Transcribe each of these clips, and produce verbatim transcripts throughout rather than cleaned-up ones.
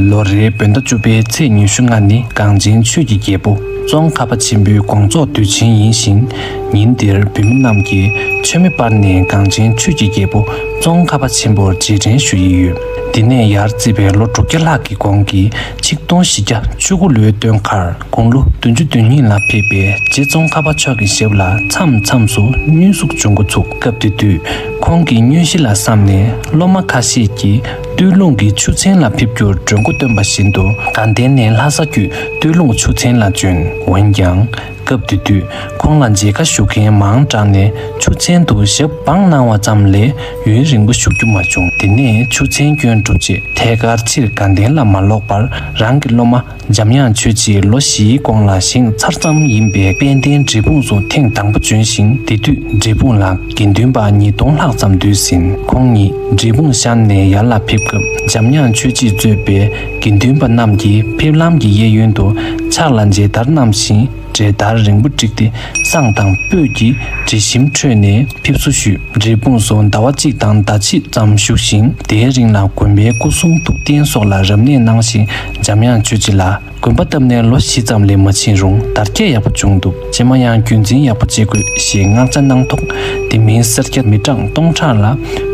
ལོ་རེའི་བོད་ཟླ་བཅུ་པའི་ཚེས་ཉི་ཤུ་ལྔ་ནི་གངས་ཅན་ཆོས་ཀྱི་རྒྱལ་པོ་ཙོང་ཁ་པ་ཆེན་པོའི་དགོངས་རྫོགས་དུས་ཆེན་ཡིན་ཞིང་། ཉིན་འདིར་བོད་མི་རྣམས་ཀྱིས་མཆོད་མེ་སྤར་ནས་གངས་ཅན་ཆོས་ཀྱི་རྒྱལ་པོ་ཙོང་ཁ་པ་ཆེན་པོར་རྗེས་དྲན་ཞུ་ཡི་ཡོད། འདི་ནས་ཡར་བརྩིས་པའི་ལོ་དྲུག་བརྒྱ་ལྷག་གི་གོང་གི་ཆིག་སྟོང་བཞི་བརྒྱ་བཅུ་དགུ་ལོའི་སྟོན་ཁར། དགུང་ལོ་བདུན་ཅུ་དོན་གཉིས་ལ་ཕེབས་པའི་རྗེ་ཙོང་ཁ་པ་མཆོག་གི་ཞབས་ལ་མཚམས་མཚམས་སུ་བསྙུན་ཟུག་འབྱུང་འགོ་ཚུགས། སྐབས་དེ་དུས་ཁོང་གི་བསྙུན་གཞི་ལ་བསམ་ནས་སློབ་མ་ཁ་ཤས་ཀྱིས་སྟོད་ལུང་གི་ཆུ་ཚན་ལ་ཕེབས་རྒྱུར་གྲོས་འགོ་བཏོན་པ་བཞིན་དུ་དགའ་ལྡན་ནས་ལྷ་ས་བརྒྱུད་སྟོད་ལུང་ཆུ་ཚན་ལ་བྱོན། འོན་ཀྱང་། སྐབས་དེ་དུས་ཁོང་ལ་མཇལ་ཁ་ཞུ་མཁན་མང་དྲགས་ནས་ཆུ་ཚན་དུ་ཞབས་བང་གནང་བ་ཙམ་ལས་ཡུན་རིང་པོ་བཞུགས་རྒྱུ་མ་བྱུང་། དེ་ནས་ཆུ་ཚན་སྐྱོན་གྲུབ་རྗེས་ཐད་ཀར་ཕྱིར་དགའ་ལྡན་ལ་མ་ལོག་པར་རང་གི་སློབ་མ་འཇམ་དབྱངས་ཆོས་རྗེ་ལོ་བཞིའི་གོང་ལ་བཞེངས་ཚར་ཙམ་ཡིན་པའི་དཔལ་ལྡན་འབྲས་སྤུངས་སུ་ཐེངས་དང་པོ་བྱོན་ཞིང་། དེ་དུས་འབྲས་སྤུངས་ལ་དགེ་འདུན་པ་ཉིས་སྟོང་ལྷག་ཙམ་འདུས་ཟིན། ཁོང་ཉིད་འབྲས་སྤུངས་ཤར་ནས་ཡར་ལ་ཕེབས་སྐབས་འཇམ་དབྱངས་ཆོས་རྗེས་གཙོས་པའི་དགེ་འདུན་པ་རྣམས་ཀྱིས་ཕེབས་ལམ་གྱི་གཡས་གཡོན་དུ་ཕྱག་ལ་མཇལ་དར་བསྣམས་ཤིང་། གྲལ་སྟར་རིང་པོ་བསྒྲིགས་ཏེ་བསང་དང་སྤོས་ཀྱི་དྲི་ཞིམ་ཁྲོད་ནས་ཕེབས་བསུ་ཞུས། འབྲས་སྤུངས་སུ་ཟླ་བ་གཅིག་དང་ཟླ་ཕྱེད་ཙམ་བཞུགས་ཤིང་། དེའི་རིང་ལ་དགོན་པའི་སྐུ་གསུང་ཐུགས་རྟེན་སོགས་ལ་རབ་གནས་གནང་ཞིང་། འཇམ་དབྱངས་ཆོས་རྗེ་ལ་དགོན་པ་བཏབ་ནས་ལོ་བཞི་ཙམ་ལས་མ་ཕྱིན་རུང་དར་རྒྱས་ཡག་པོ་བྱུང་འདུག་རྗེས་མ་ཡང་རྒྱུན་འཛིན་ཡག་པོ་བྱེད་དགོས་ཞེས་མངགས་བྱ་གནང་ཐོག་དེ་མིན་སེར་སྐྱ་མི་གྲངས་སྟོང་ཕྲག་ལ་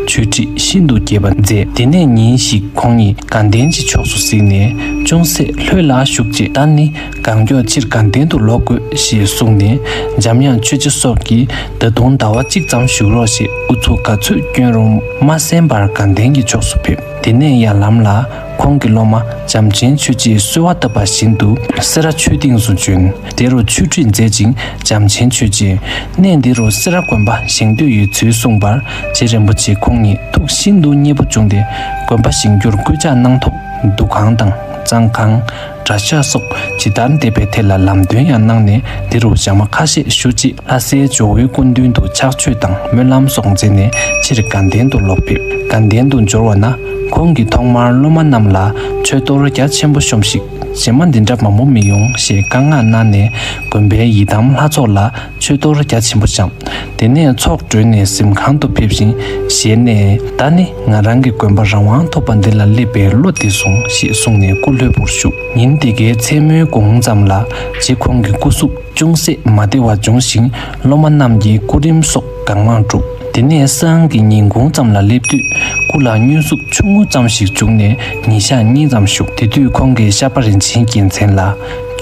ཆོས་ཁྲིད་ཤིན་ཏུ་རྒྱས་པ་མཛད། དེ་ནས་ཉིན་ཞིག་ཁོང་ཉིད་དགའ་ལྡན་གྱི་ཕྱོགས་སུ་གཟིགས་ནས་ཅུང་ཟད་ལྷོད་ལ་བཞུགས་རྗེས། ད་ནི་གང་མགྱོགས་ཕྱིར་དགའ་ལྡན་དུ་ལོག་དགོས་ཞེས་གསུངས་ནས། འཇམ་དབྱངས་ཆོས་རྗེ་སོགས་ཀྱིས་ད་དུང་ཟླ་བ་གཅིག་ཙམ་བཞུགས་རོགས་ཞེས་ཨུ་ཚུགས་ག་ཚོད་བསྐྱོན་རུང་མ་གསན་པར་དགའ་ལྡན་གྱི་ཕྱོགས་སུ་ཕེབས། དེ་ནས་ཡར་ལམ་ལ་ཁོང་གི་སློབ་མ་བྱམས་ཆེན་ཆོས་རྗེས་གསོལ་བ་བཏབ་པ་བཞིན་དུ་སེ་ར་ཆོས་སྡིངས་སུ་བྱོན། དེ་རུ་ཆོས་ཁྲིད་མཛད་ཅིང་། བྱམས་ཆེན་ཆོས་རྗེས་གནས་འདི་རུ་སེ་ར་དགོན་པ་བཞེངས་འདོད་ཡོད་ཚུལ་གསུངས་པར། རྗེ་རིན་པོ་ཆེ་ཁོང་ཉིད་ཐུགས་ཤིན་ཏུ་མཉེས་པོ་བྱུང་སྟེ། དགོན་པ་བཞེངས་རྒྱུར་སྐུལ་ལྕག་གནང་ཐོག་འདུ་ཁང་དང་གཙང་ཁང་། གྲྭ་ཤག་སོགས་ཇི་ལྟར་འདེབས་པའི་ཐད་ལ་ལམ་སྟོན་ཡང་གནང་ནས། འདི་རུ་ཞག་མ་ཁ་ཤས་བཞུགས་རྗེས་ལྷ་སའི་ཇོ་བོའི་སྐུ་མདུན་དུ་ཕྱག་མཆོད་དང་སྨོན་ལམ་སོགས་མཛད་ནས་ཕྱིར་དགའ་ལྡན་དུ་ལོག་ཕེབས། དགའ་ལྡན་དུ་འབྱོར་བ་ན་ཁོང་གིས་ཐོག་མར་སློབ་མ་རྣམས་ལ་མཆོད་གཏོར་རྒྱ་ཆེན་པོ་ཤོམས་ཤིག་རྗེས་མ་འདི་འདྲ་མང་པོ་མི་ཡོང་ཞེས་བཀའ་མངགས་གནང་ནས། དགོན་པའི་ཡི་དམ་ལྷ་ཚོགས་ལ་མཆོད་གཏོར་རྒྱ་ཆེན་པོ་བཤམས། དེ་ནས་ཚོགས་གྲོལ་ནས་གཟིམ་ཁང་དུ་ཕེབས་ཤིང་ཞལ་ནས། ད་ནི་ང་རང་གི་དགོན་པ་རང་དབང་ཐོབ་པ་འདི་ལ་སླེབས་པའི་བློ་བདེ་སོང་ཞེས་གསུངས་ནས་སྐུ་ལྷོད་པོར་བཞུགས། ཉིན་དེ་གའི་མཚན་མོའི་གུང་ཙམ་ལ་རྗེ་ཁོང་གི་སྐུ་གཟུགས་ཅུང་ཟད་མ་བདེ་བ་བྱུང་ཞིང་། སློབ་མ་རྣམས་ཀྱིས་སྐུ་རིམ་སོགས་གང་མང་བསྒྲུབས། དེ་ནས་སང་གི་ཉིན་གུང་ཙམ་ལ་སླེབས་དུས་སྐུ་ལ་བསྙུན་ཟུག་ཆུང་ངུ་ཙམ་ཞིག་བྱུང་ནས་ཉིན་ཞག་གཉིས་ཙམ་བཞུགས། དེ་དུས་ཁོང་གིས་ཤར་པ་རིན་ཆེན་རྒྱལ་མཚན་ལ།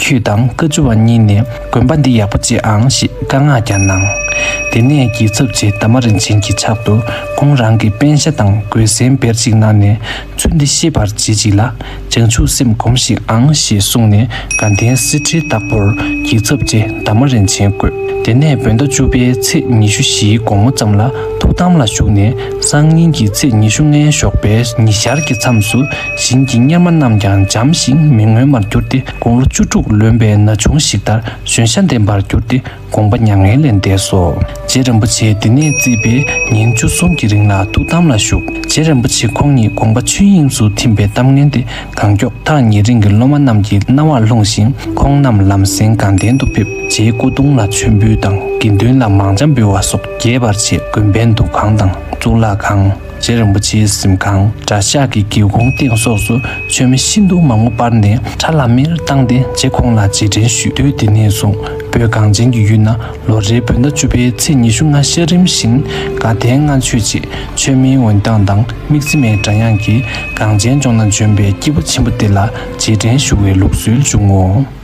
ཁྱོད་དང་བཀའ་བཅུ་བ་གཉིས་ནས་དགོན་པ་འདི་ཡག་པོ་བྱེད་ཨང་ཞེས་བཀའ་མངགས་ཀྱང་གནང་། དེ་ནས་རྒྱལ་ཚབ་རྗེ་དར་མ་རིན་ཆེན་གྱི་ཕྱག་ཏུ་ཁོང་རང་གི་པཎ་ཞྭ་དང་གོས་གཟན་བེར་གཅིག་གནང་ནས། ཚུལ་འདི་ཤེས་པར་བྱེད་ཅིག་ལ། བྱང་ཆུབ་སེམས་སྒོམས་ཤིག་ཨང་ཞེས་གསུངས་ནས། དགའ་ལྡན་གསེར་ཁྲིའི་བདག་པོར་རྒྱལ་ཚབ་རྗེ་དར་མ་རིན་ཆེན་བསྐོས། དེ་ནས་བོད་ཟླ་བཅུ་པའི་ཚེས་ཉི་ཤུ་བཞིའི་དགོང་མོ་ཙམ་ལ་ཐུགས་དམ་ལ་བཞུགས་ནས། སང་ཉིན་གྱི་ཚེས་ཉི་ཤུ་ལྔའི་ཞོགས་པའི་ཉི་ཤར་གྱི་མཚམས་སུ་བཞིན་གྱི་གཉེར་མ་རྣམས་ཀྱང་འཇམ་ཞིང་མི་མངོན་པར་གྱུར་ཏེ། དགུང་ལོ་བཅུ་དྲུག་ལོན་པའི་ན་ཆུང་ཞིག་ལྟར་གཞོན་ཤ་ལྡན་པར་གྱུར་ཏེ། དགོངས་པ་མྱ་ངན་ལས་འདས་སོ། རྗེ་རིན་པོ་ཆེ་དེ་ནས་བརྩིས་པའི་ཉིན་བཅུ་གསུམ་གྱི་རིང་ལ་ཐུགས་དམ་ལ་བཞུགས། རྗེ་རིན་པོ་ཆེ་ཁོང་ཉིད་དགོངས་པ་ཆོས་དབྱིངས་སུ་ཐིམ་པའི་གཏམ་ངན་དེ་གང་མགྱོགས་ཐག་ཉེ་རིང་གི་སློབ་མ་རྣམས་ཀྱི་རྣ་བར་ལྷུང་ཞིང་། ཁོང་རྣམས་ལམ་སེང་དགའ་ལྡན་དུ་ཕེབས། རྗེའི་སྐུ་གདུང་ལ་མཆོད་འབུལ་དང་དགེ་འདུན་ལ་མང་ཇ་འབུལ་བ་སོགས་རྒྱས་པར་བྱས། དགོན་པའི་འདུ་ཁང་དང་གཙུག་ལག་ཁང་། རྗེ་རིན་པོ་ཆེའི་གཟིམ་ཁང་། གྲྭ་ཤག་གི་སྒེའུ་ཁུང་སྟེང་སོགས་སུ་མཆོད་མེ་ཤིན་ཏུ་མང་པོ་སྤར་ནས་ཁྲ་ལམ་མེར་བཏང་སྟེ། རྗེ་ཁོང་ལ་རྗེས་དྲན་ཞུས། དུས་དེ་ནས་བཟུང་བོད་གངས་ཅན་གྱི་ཡུལ་ན་ལོ་རེའི་བོད་ཟླ་བཅུ་པའི་ཚེས་ཉི་ཤུ་ལྔ་ཤར་རིམ་བཞིན་དགའ་ལྡན་ལྔ་མཆོད་ཅེས་མཆོད་མེའི་འོད་མདངས་དང་དམིགས་བརྩེ་མའི་སྒྲ་དབྱངས་ཀྱིས་གངས་ཅན་ལྗོངས་ན་བྱོན་པའི་སྐྱེས་བུ་ཆེན་པོ་དེ་ལ་རྗེས་དྲན་ཞུ་བའི་ལུགས་སྲོལ་བྱུང་ངོ་།